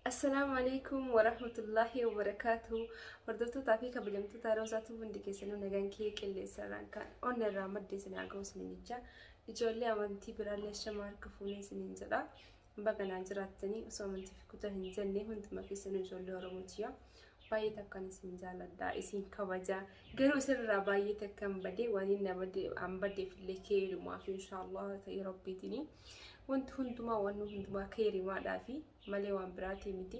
Assalaamu alaikum warahmatullahi wabarakaatuh. Hordoftootaa fi kabajamtoota Roozaatu, hundi keessanuu nagaan kee qilleensarraan kan onna irraa maddee isin haa ga'u isiniin jecha. Ijoollee amantii biraallee shama harka fuunee isiniin jedha. Baga naa jiraattanii, osoo amantii fi kutaa hin jenne hunduma keessanuu ijoollee Oromootiya. Baay'ee takkan isin jaaladha, isin kabaja. Garuu isinirraa baay'ee takkan badee, waan inni an badeef illee keerumaa fi inshaallah ta'ee rabbiitini. Wanti hundumaa, wanni hundumaa keerimaadhaa fi malee waan biraatii miti.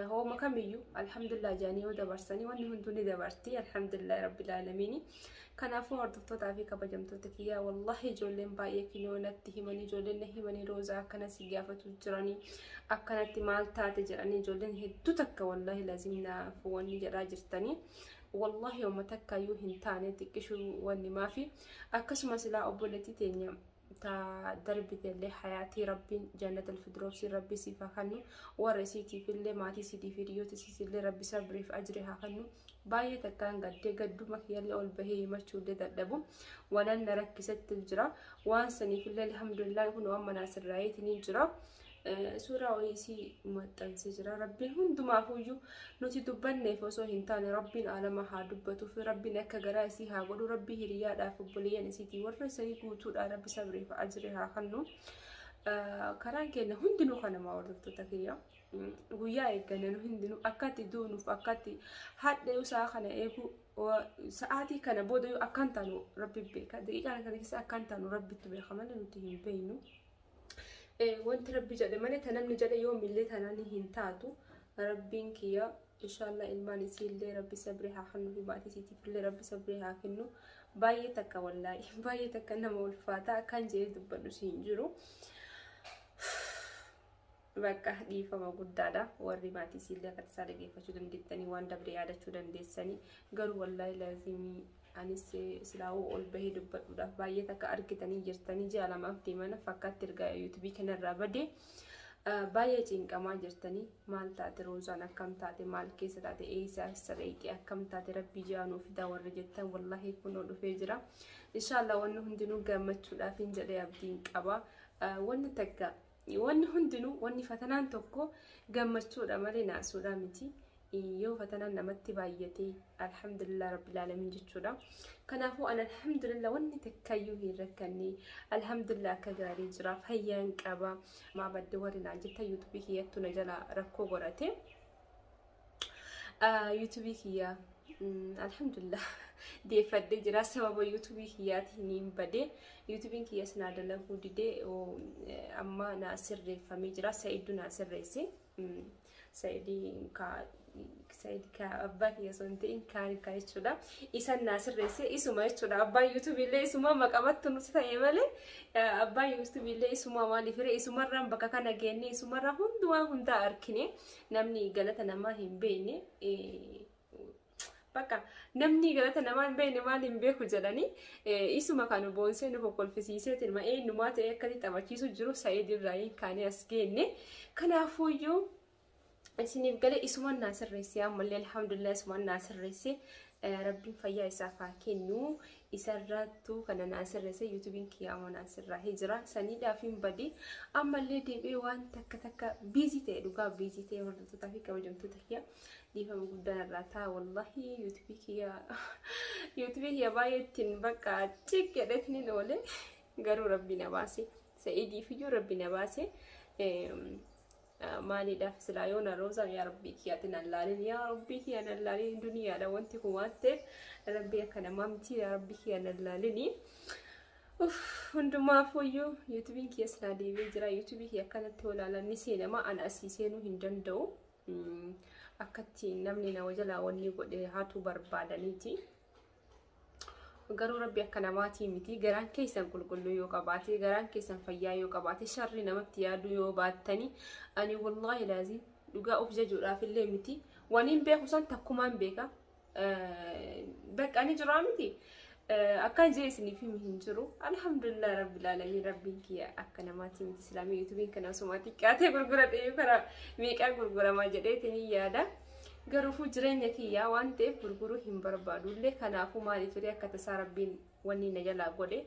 Hooma kamiyyuu alhamdulillah jedhanii yoo dabarsanii wanni hunduu ni dabarti, alhamdulillah rabbil aalamiini. Kanaafuu hordoftootaa fi kabajamtoota kiyyaa, wallahi ijoolleen baay'ee kinoo natti himanii, ijoolleen na himanii, Roozaa akkana si gaafatu jiranii, akkanatti maal taate jedhanii, ijoolleen hedduu takka wallahi lazim naaf wanni jedhaa jirtanii. Wallahi yooma takkayyuu hin taane, xiqqishuu wanni maafi akkasumas ilaa obboleettii teenya ta darbite illee hayaatii rabbiin jannatal firdawsii rabbi siif haa kennu, warra isiitiif illee, maatii isiitiif, hiriyoota isiitiif illee rabbi sabriif ajri haa kennu. Baay'ee takkaan gaddee, gadduma kiyyallee ol bahee himachuu illee dadhabu wanan na rakkisetti jira. Waan saniif illee alhamdulillah kun waan manaa sirraayeetiin jira. Suuraa wayii isii maxxansee jira. Rabbiin hundumaafuyyuu nuti dubbanneef osoo hin taane rabbiin alama haa dubbatuuf, rabbiin akka garaa isii haa godhu, rabbii hiriyaadhaaf obboleeyyan isiitii warra isanii guutuudha rabbi sabriif ajri haa kennu. Karaan keenya hundinuu kanuma, hordoftoota kiyya. Guyyaa eegganne nu hundinuu akkatti duunuuf, akkatti hadha isaa kana eeguu, sa'aatii kana booda yoo akkan taanu rabbi beeka. Daqiiqaa kana keessa akkan taanu rabbitti beeka malee nuti hin beeknu. Wanti rabbi jedhe malee ta namni jedhe yoomillee tanaan hin taatu. Rabbiin kiyya inshaallah ilmaan isiillee rabbi sabrii haa kennu fi maatii isiitiif illee rabbi sabrii haa kennu. Baay'ee takka, wallaahi baay'ee takka nama ulfaata, akkan jedhee dubbadhu si hin jiru. Bakka dhiifama guddaadha. Warri maatii isiillee akka tasaa dhageeffachuu dandeettanii waan dabre yaadachuu dandeessanii, garuu wallaahi laazimii anis silaa'uu ol bahee dubbadhuudhaaf baay'ee takka argitanii jirtanii, ji'a 2f deemana fakkaatti erga yuutuubii kanarraa badee baay'ee cinqamaa jirtanii, maal taate Roozaan, akkam taate, maal keessa taate, eessa eessa dhayxee, akkam taate, rabbii ji'a nuuf fidaa warri jettan, wallaahi kunoo dhufee jira. Inshaallah wanni hundinuu gammachuudhaaf hin jedhee abdiin qaba. Wanni takka, wanni hundinuu, wanni fatanaan tokko gammachuudha malee naasuudha miti. Yoo fatanaan namatti baay'ate alhamdulillah rabbil alamin jechuudha. Kanaafuu an alhamdulillah wanni takkayyuu hin rakkanne, alhamdulillah akka gaarii jira, fayyaan qaba. Maa badde warri naan jetta, yuutuubii kiyyattu na jala rakkoo godhate. Yuutuubii kiyya alhamdulillah deeffadhee jira, sababa yuutuubii kiyyaatiin hin bade. Yuutuubiin kiyya sinaa dalaguu didee amma naa sirreeffamee jira. Sa'iiddu naa sirreesse. Sa'idii ka Sa'id ka abbaa kiyya osoo hin ta'in kaan ka jechuudha. Isan naa sirreesse isuma jechuudha. Abbaan yuutuubii illee isuma maqamattu nuti ta'e malee abbaan yuutuubii illee isuma. Maaliif hiree isumarraan bakka kana geenne, isumarraa hundumaa hundaa argine. Namni galata namaa hin beekne, bakka namni galata namaa hin beekne maal hin beeku jedhanii, isuma kan boonsee nu kokkolfisiiseetiin ma eenyumaa ta'e akkatti taphachiisu jiru Sa'id irraa hin kaanee as geenne. Kanaafuuyyuu isiniif galee isuman naa sirreesse, ammallee alhamdulillah isuman naa sirreesse. Rabbiin fayyaa isaaf haa kennu. Isarrattuu kana naa sirreesse, yuutuubiin kiyya amma naa sirraahee jira. Saniidhaaf hin badi, ammallee deebi'ee waan takka takka busy ta'e, dhugaa busy ta'e. Hordoftootaa fi kabajamtoota kiyya, dhiifama guddaan irraa ta'a. Wallahi yuutuubii kiyya baay'ee ittiin bakka cik jedheetiin oole, garuu rabbi na baase. Sa'iidiif iyyuu rabbi na baase. Maaliidhaaf silaa yoo na Roozaan, yaa rabbii kiyyaatti nan laalin, yaa rabbii kiyya nan laalin, duniyaadha wanti kun waan ta'eef rabbii akka namaa miti, yaa rabbii kiyya nan laalini. Hundumaafuyyuu yuutuubiin kiyya silaa deebi'ee jira. Yuutuubii kiyya akkanatti olaalan ni seenama, ana asii seenuu hin danda'u. Akkatti namni nama jalaa wanni godhe haatu barbaadaniiti. Garuu rabbi akka namaatii miti. Garaan keessan qulqulluu yoo qabaate, garaan keessan fayyaa yoo qabaate, sharri namatti yaaduu yoo baattani, ani wallaahi laazim dhugaa of jajuudhaaf illee miti, waniin beeku san takkumaan beeka. Bakka ani jiraa miti, akkan jee isiniif himi hin jiru. Alhamdulillah rabbil alamin, rabbiin kiyya akka namaatii miti. Islaamii yuutuubiin kana osuma xiqqaatee gurguradhe karaa meeqaa gurguramaa jedheetiin yaada. Garuufuu jireenya kiyyaa waan ta'eef gurguruu hin barbaadullee. Kanaafuu maaliif hiree akka tasaa rabbiin wanni na jalaa godhe,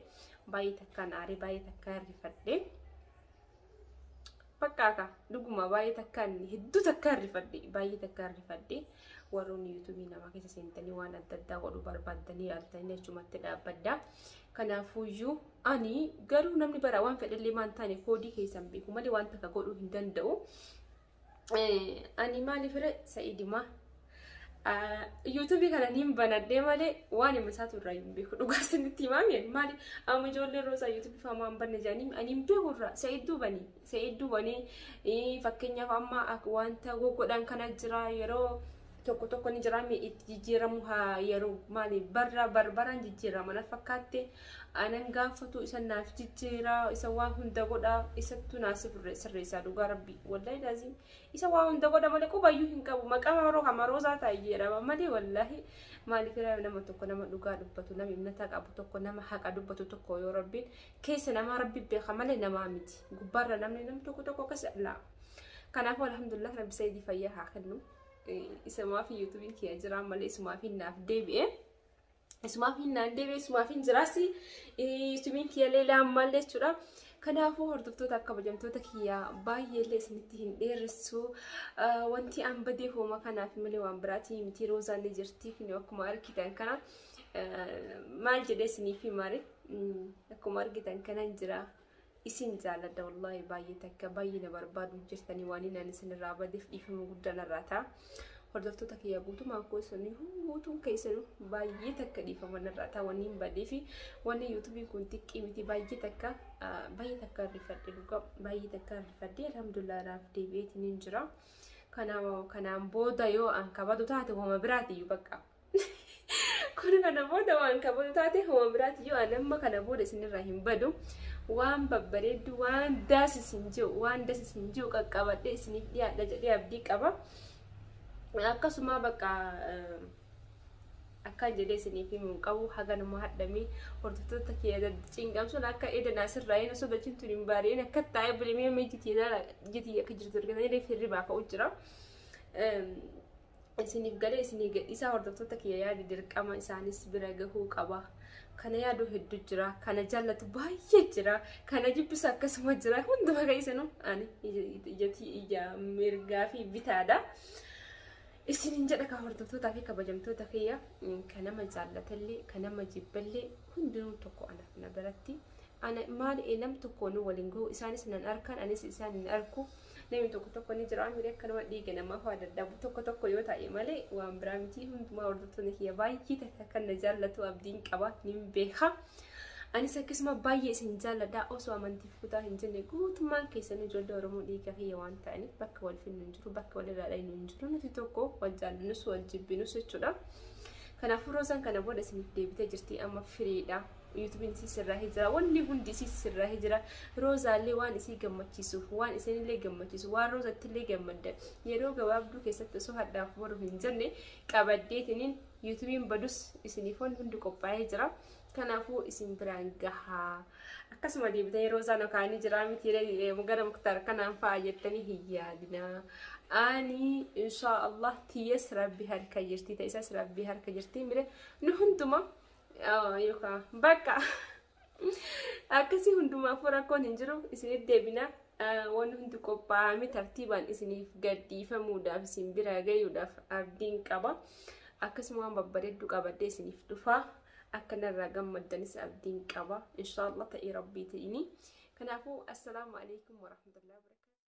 baay'ee takkaan aaree, baay'ee takkaan rifadhe. Bakka dhuguma baay'ee takkaan hedduu takkaan rifadhe baay'ee takkaan rifadhe warroonni yuutuubii namaa keessa seentanii waan adda addaa godhuu barbaaddanii yaaltanii achumatti dhaabbadda. Kanaafuyyuu ani garuu namni bara waan fedhallee maan taane koodii keessan beeku malee waan takka godhuu hin danda'u. Ani maaliif irra Sa'idimaa yuutuubii kana niin banadhee malee waan hima isaatu irraa hin beeku dhugaa isinitti himaa maali amma ijoollee Roozaa yuutuubii fa'aa waan banne jedhanii ani hin beeku irraa Sa'idduu banii fakkeenyaaf amma wanta goggodhaan kana jira yeroo tokko tokko ni jira itti jijjiiramu haa yeroo maali barra barbaraan jijjiirama na fakkaatte anan gaafatu isa naaf jijjiira isa waan hunda godha isattu naa sirreessaa dhugaa rabbi wallahi laazim isa waan hunda godha malee qubayyuu hin qabu maqaa yeroo kama Roozaa taa'e jedhama malee wallahi maaliif nama tokko nama dhugaa dubbatu nama imnata qabu tokko nama haqa dubbatu tokko yoo rabbiin keessa namaa rabbi beeka malee namaa miti gubbaarra namni nam tokko tokko akkas laa kanaafuu alhamdulillah rabbi Sa'iidii fayyaa haa kennu. Isumaaf yuutuubiin kiyya jira malee isumaaf hin naaf deebi'e. Isumaaf hin naan deebi'e isumaaf hin jiraas yuutuubiin kiyya leelaa ammallee jechuudha. Kanaafuu hordoftoota kabajamtoota kiyya baay'eellee isinitti hin dheeressu. Wanti an badee hooma kanaaf malee waan biraatii miti Roozaan ni jirti akkuma argitan kana maal jedhee isiniif himare akkuma argitan kanan jira. Isin jaalladha wallahi baay'ee takka baay'ee na barbaadu jirtanii waan inni isinirraa badeef dhiifama guddaa narraa ta'a. Hordoftoota kiyya guutumaan keessanii guutuun keessanuu baay'ee takka dhiifama narraa ta'a wanni hin badee fi wanni yuutuubiin kun xiqqii miti baay'ee takka rifadhe dhugaa baay'ee takka rifadhe alhamdulillah naaf deebi'eetiin hin jira. Kanaan booda yoo an kabadu taate homa biraatiyyuu bakka. Kun kana booda waan kabadu taate homa biraatiyyuu an amma kana booda isinirraa hin badu. Waan babbareeddu waan daasisin jiru waan daasisin jiru qaqqabadhee isiniif dhiyaadha jedhee abdii qaba. Akkasuma bakka akkaan jedhee isiniif himuu qabu haganuma hadhamee hordoftoota kiyya cinqamsuun akka edda asirraa hin osoo dachiin tun hin baari'in akka taa'ee bulimee jitii akka jirtu argatanii reef hirribaa ka'u jira. Isiniif galee isinii gadhiisaa hordoftoota kiyya yaadi dirqama isaanis bira gahuu qaba. Kana yaadu hedduu jira, kana jaallatu baay'ee jira, kana jibbisu akkasuma jira. Hunduma keessanuu ani ijati ija mirgaa fi bitaadha. Isinin jedha ka hordoftootaa fi kabajamtoota kiyya kan nama jaallatallee kan nama jibballee hundinuu tokko anaaf na biratti. Ana maali nam tokkoon waliin gahu isaanis nan arkan anis isaan hin arku. Namni tokko tokko ni jira amiri akka nama dhiiga namaa fa'aa dadhabu tokko tokko yoo ta'e malee waan biraa miti hundumaa hordoftoonni kiyya baay'ee takka kan na jaallatu abdiin qaba ni beeka. Anis akkasuma baay'ee isin jaalladha osoo amantiif kutaa hin jenne guutummaan keessan ijoollee Oromoo dhiiga kiyya waan ta'aniif bakka wal finnu hin jiru bakka walirraa dhaynu hin jiru nuti tokko wal jaallannus wal jibbinus jechuudha. Kanaafuu Roozaan kana booda isiniif deebitee jirti amma firiidha. Yuutuubiin isii sirraa jira wanni hundi isii sirraa jira Roozaallee waan isii gammachiisuuf waan isinillee gammachiisu waan Roozattillee gammaddan yeroo gabaabduu keessatti osoo hadhaaf boru hin jenne qabaddeetiniin yuutuubiin badus isiniif wanni hundi qophaa'ee jira. Kanaafuu isin biraan gahaa. Akkasuma deebitanii Roozaan okaanii jira miti gara Muktaar kanaan fa'aa jettanii hin yaadinaa. Ani insha Allah tiyyas rabbi harka jirti ta'isas rabbi harka jirti mire nu hunduma yookaan bakka akkasii hundumaafuu rakkoon hin jiru isinitti deebina wanni hundi qophaa'ame tartiibaan isiniif gadhiifamuudhaaf isin bira gayuudhaaf abdiin qaba. Akkasuma waan babbareedduu qabadhee isiniif dhufa. Akkanarraa gammaddanis abdiin qaba. Inshaallah ta'ee rabbii ta'ini. Kanaafuu assalaamu alaikum warahmatullahi wabarakatuh.